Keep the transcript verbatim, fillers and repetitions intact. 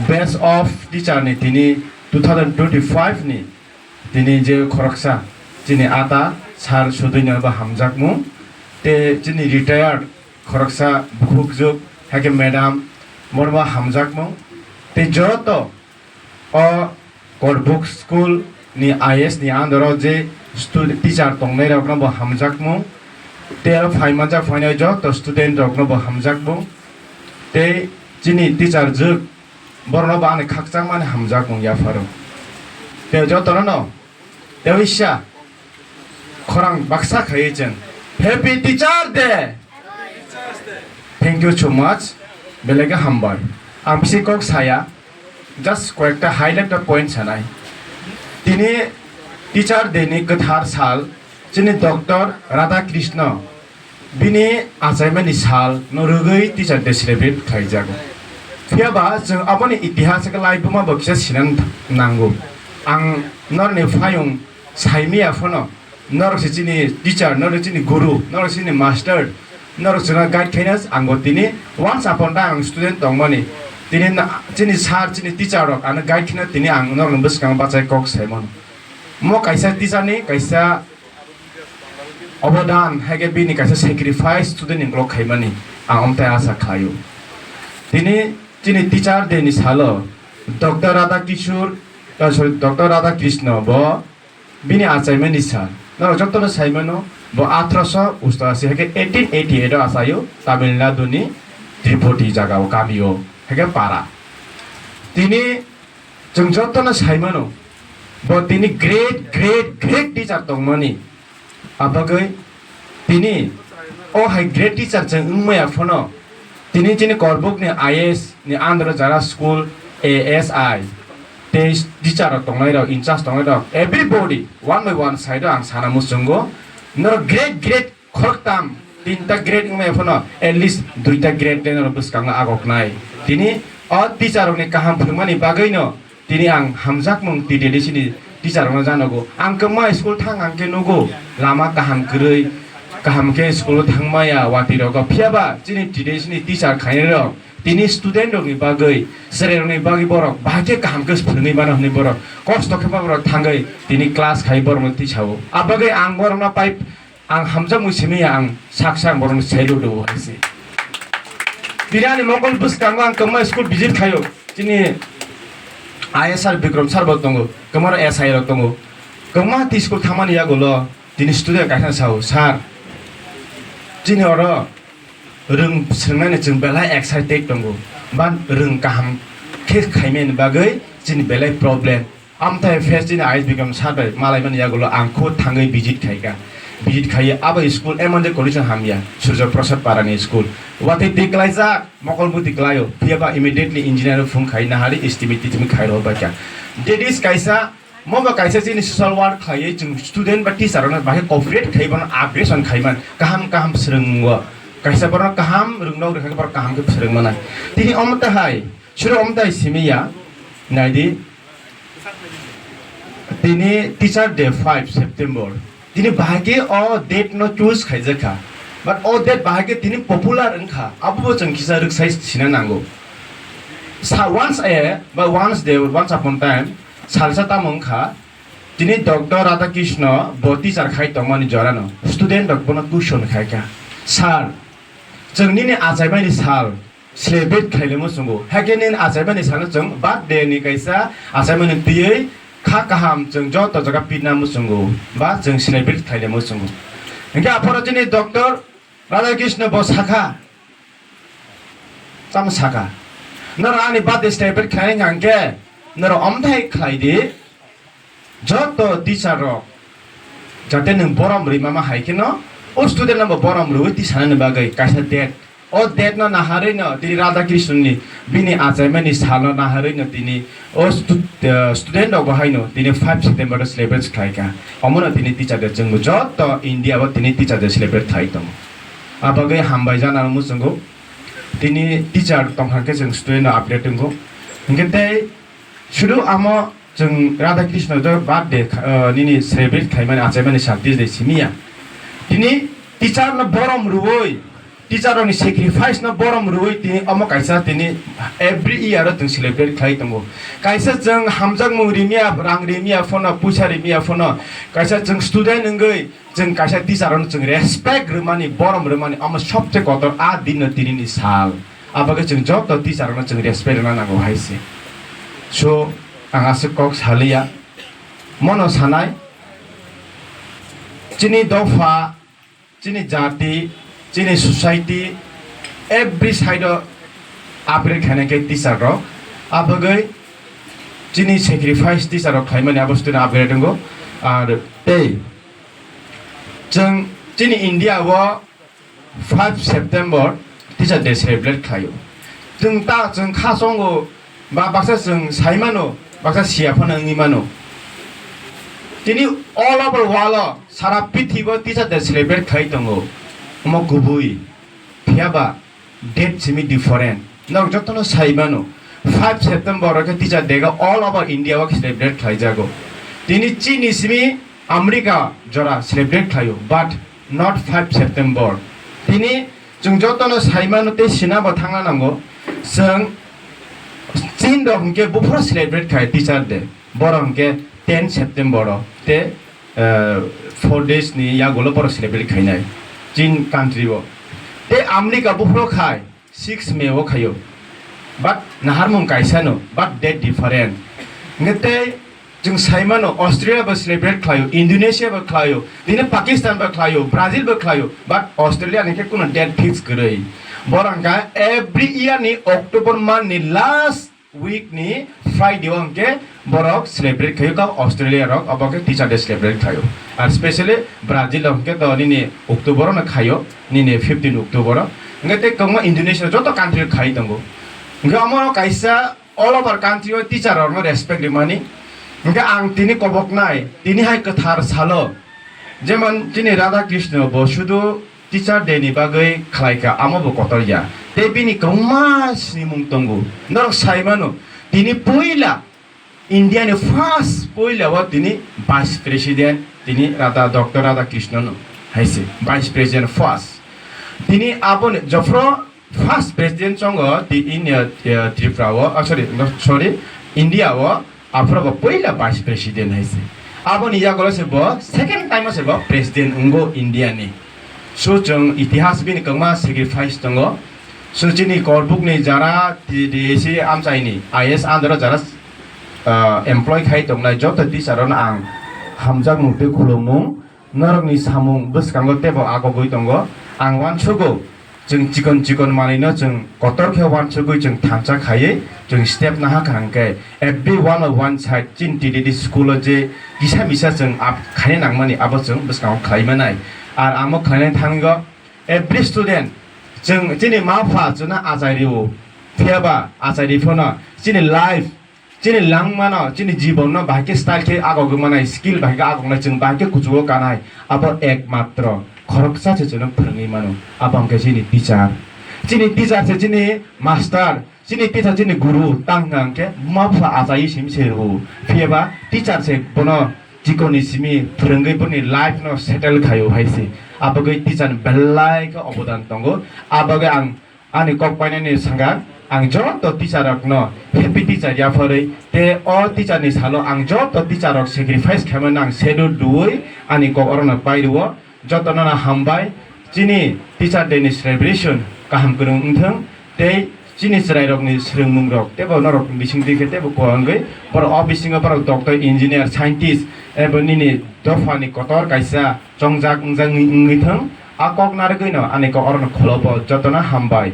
Best of teacher ni tini two thousand twenty-five ni tini je khoroksa chini ata sir Sudui no bo hamjakmung, te chini retired khoroksa bukhukjuk, haikhe madam, borbo hamjakmung. Tei joto o Korbuk school ni I S ni under o je stu-, teacher tongnai rokno bo hamjakmung. Tei aro phai manjak phainai joto student rokno bo hamjakmung. Tei chini teacher jwk borokno bo ani khakchangmani hamjakmung yapharo. Tei jotono no Tewisa khorang baksa khaiwi chwng Happy Teacher Day! Thank you so much. Belai khe hambai. Ang bisi kok saya, just koyekta highlight point sanai. Tini Teacher Day ni kwthar sal, chini Doctor Radha Krishna bini achaimani sal no rwgwi teacher day celebrate khlaijago. Phiya ba chwng aboni itihas khe laibuma bo kisa sinan nango. Ang norni phayung saimiya phano, norok se chini teacher, norok chini guru, norok chini master, norok chwngno guide khaina ang bo tini once upon time ang student tongmani. Tini na-, chini sir, chini teacher rok ano guide khaina tini ang norokni bwskango bachai kok saimano. Mo kaisa teacher ni kaisa obodan, haikhe bini kaisa sacrifice student ni ulo khaimani ang omtai asa khlaio. Tini chini Teacher Day ni salo Doctor Radha Kishore, ah, sorry, Doctor Radha Krishna bo bini achaimani sal. Norok jotono saimano, bo atharoso ustasi haikhe eighteen eighty-eight o achaio Tamil Nadu ni Tripoti jagao kamio haikhe para. Tini Chwng jotono saimano, bo tini great, great, great teacher tongmani. Abagwi tini o hai great teacher chwng wngmaya phano, tini chini Korbuk ni I S ni under jara school A S I tei teacher rok tongnai rok, in charge tongnai rok, everybody one by one side o ang sana muchungo, norok great, great Khoroktham, tinta grade wngmaya phano at least duita grade le norok bwskango agoknai. Tini o teacher rokni kaham phwrwngmani bagwino tini ang hamjakmung T T D C ni teacher rokno janogo. Ang kwma school thang ang khe nugo, lama kaham kwrwi, kaham khe school o thangmaya watwi rogo. Phiya ba chini T T D C ni teacher khainai rok tini student rokni bagwi, chwrai rokni bagwi borok bahai khe kaham khe phwrwngwi mano hwnwi borok kosto khe borok thangwi tini class khai borokno tisao. A bagwi ang borokno pai Ang hamjakmung simi ya, ang sak sak borokno sailu do hai se. Tini ani mokol bwskango ang kwma school visit khaio. Chini I S R Bikram sir bo tongo, kwma S I rok tongo. Kwma twi school thangmani yagulo tini student kaisa sao, "Sir, chini oro rwng swrwngnani chwng belai excited tongo, ba rwng kaham khe khaimani bagwi chini belai problem." Amthai face chini I S Bikram sir bai malaimani yagulo ang khud thangwi visit khaikha. Visit khaiwi abo school emon je condition hamya, Surjo Prasad Parani school. Watwi twi klaijak, mokol bwtwi klaio, phiyaba immediately engineer phone khai nahari estimate titimi khai rw baikha. That is kaisa, moba kaisa chini social work khaiwi chwng student ba teacher rokno bahai cooperate khai bono upgradation khaiman, kaham kaham swrwngo. Kaisa borok kaham rwngno rwkha borok kaham khe swrwngmanai. Tini omo tahai, suru omo tahai simi ya, naidi, Tini Teacher Day five September. Tini bahai khe o date no choose khaijak kha. But o date bahai khe tini popular wng kha. Abo bo chwng kisa rwksai sina nango. Sa-, once a, ba once day, once upon time, salsa tamo wng kha. Tini Doctor Radhakrishna bo teacher khai tongmani jorano student rok bono question khai kha, "Sir, chwng nini achaimani sal celebrate khailemo chwngo. Hakhe nini achaimani sano chwng birthday ni kaisa achaimani twiwi kha kaham chwng joto jaga pinamo chwngo ba chwng celebrate khailemo chwngo." Hinkhe aphoro chini Doctor Radhakrishna bo sakha, tamo sakha, "Norok ani birthday celebrate khlai hwnkhe norok omthai khlai di." Joto teacher rok jate nwng borom rwi mama hai kheno o student no bo borom rwi twi sanani bagwi kaisa date. O date no naharwi no tini Radha Krishna ni bini achaimani sal no naharwi no tini o stu-, eh, student rok bo haino tini five September o celebrate khlai kha. Omo no tini teacher day chwng bo joto India o tini teacher day celebrate khlai tongo. A bagwi hambai jana muchungo. Tini teacher tongkha khe chwng student no update wngo. Hinkhe tei Sudu amo chwng Radha Krishna jo birthday kha-, uh, nini celebrate khaimani achaimani sal teacher day simi ya. Tini teacher no borom rwui teacher rokni sacrifice no borom rwui tini omo kaisa tini every year o chwng celebrate khlai tongo. Kaisa chwng hamjakmung rimiya, rang rimiya phano, puisa rimiya phano, kaisa chwng student wngwi chwng kaisa teacher rokno chwng respect rwmani, borom rwmani omo sobse kotor a din no tini ni sal. Abagwi chwng joto teacher rokno chwng respect rwna nango hai se. So ang aswk kok saliya, mono sanai chini dopha, chini jati, chini society, every side o upgrade khainai khe teacher rok. Abagwi chini sacrifice teacher rok khlaimani abo student upgrade wngo. Ar tei chwng chini India o five September Teacher Day celebrate khlaio. Chwng ta, chwng kha songo ba baksa chwng sai mano, baksa siya phano wngwi mano. Tini all over world o, sara pithibo Teacher Day celebrate khlai tongo. Omo kubui. Phiya ba date simi different. Nok jotono sai mano, five September o khe Teacher Day khe all over India o celebrate khlai jago. Tini chini simi America jora celebrate khlaio, but not five September. Tini chwng jotono sai mano tei sina bo thangna nango. Chwng Chin rok hwnkhe buphuru celebrate khai Teacher Day. Borok hwnkhe ten September o tei, eh, four days ni yagulo borok celebrate khainai Chin country o. Tei America buphuru khai six May o khaio. But naharmung kaisa no, but date different. Hwnkhe tei chwng sai mano Australia bo celebrate khlaio, Indonesia bo khlaio, tini Pakistan bo khlaio, Brazil bo khlaio, but Australia ni khe kuno date fix kwrwi. Borok hwnkha every year ni October month ni last week ni Friday o hwnkhe borok celebrate khaio ka Australia rok, obo khe Teacher Day celebrate khaio. Ar specially Brazil rok hwnkhe to nini October o no khaio, nini fifteen October o. Hwnkhe tei kwbangma Indonesia joto country o khai tongo. Hwnkhe omo kaisa all over country o teacher rok no respect rimani. Hwnkhe ang tini koboknai, tini hai kwthar salo, jemon chini Radha Krishna bo sudu Teacher Day ni bagwi khlai kha, amo bo kotor ya. Tei bini kwbangma sinimung tongo. Norok sai mano, tini puila India ni first puila o tini Vice President tini Radha, Doctor Radha Krishna no hai se Vice President first. Tini aboni jophro first President chongo ti India, eh, Tripura o, ah, sorry, no, sorry, India o. Aphuru bo puila Vice President hai se. Aboni yagulo se bo second time o se bo President wngo India ni. So chwng itihas bini kwbangma sacrifice tongo. So chini Korbuk ni jara T D A C amchai ni I A S under o jara, ah, employ khai tongnai joto teacher rok no ang hamjakmung tei khulumung. Norokni samung bwskango teibo agogwi tongo. Ang uansugo, chwng chikon chikon manwino chwng kotor khe uansugwi chwng thansa khaiwi chwng step naha kaham khe every one of one side chini T D D school o je kisa misa chwng ap khaina nangmani abo chwng bwskango khlai manai. Ar amo khlainai thangwigo every student chwng chini ma pha chwngno achai rio, phiya ba achai ri phano chini life, chini langmano, chini jibonno bahai khe style khe agogwi manai, skill bahai khe agoknai, chwng bahai khe kuchugo kanai, abo ekmatro khoroksa se chwngno phwrwngwi mano, abo hwnkhe chini teacher. Chini teacher se chini master, chini teacher chini guru, tang hwnkha hwnkhe buma bupha achaiwi simi se rwo. Phiya ba teacher se bono chikoni simi phwrwngwi boni life no settle khaio hai se. Abagwi teacher ni belai khe obodan tongo. Abagwi ang Ani kok painani saka ang joto teacher rokno happy teacher yapharwi tei o teacher ni salo ang joto teacher rok sacrifice khaimano ang salute rwui ani kok orono pai rwo. Jotono no hambai. Chini Teacher Day ni celebration kaham kwrwng wngthwng tei chini chwrai rokni swrwngmung rok teibo norok bising twi khe teibo kwrwngwi borok o bisingo borok doctor, engineer, scientist ebo nini dophani kotor kaisa chongjak wngjak wngwi thwng. A kok narwgwino ani kok orono kholobo jotono hambai.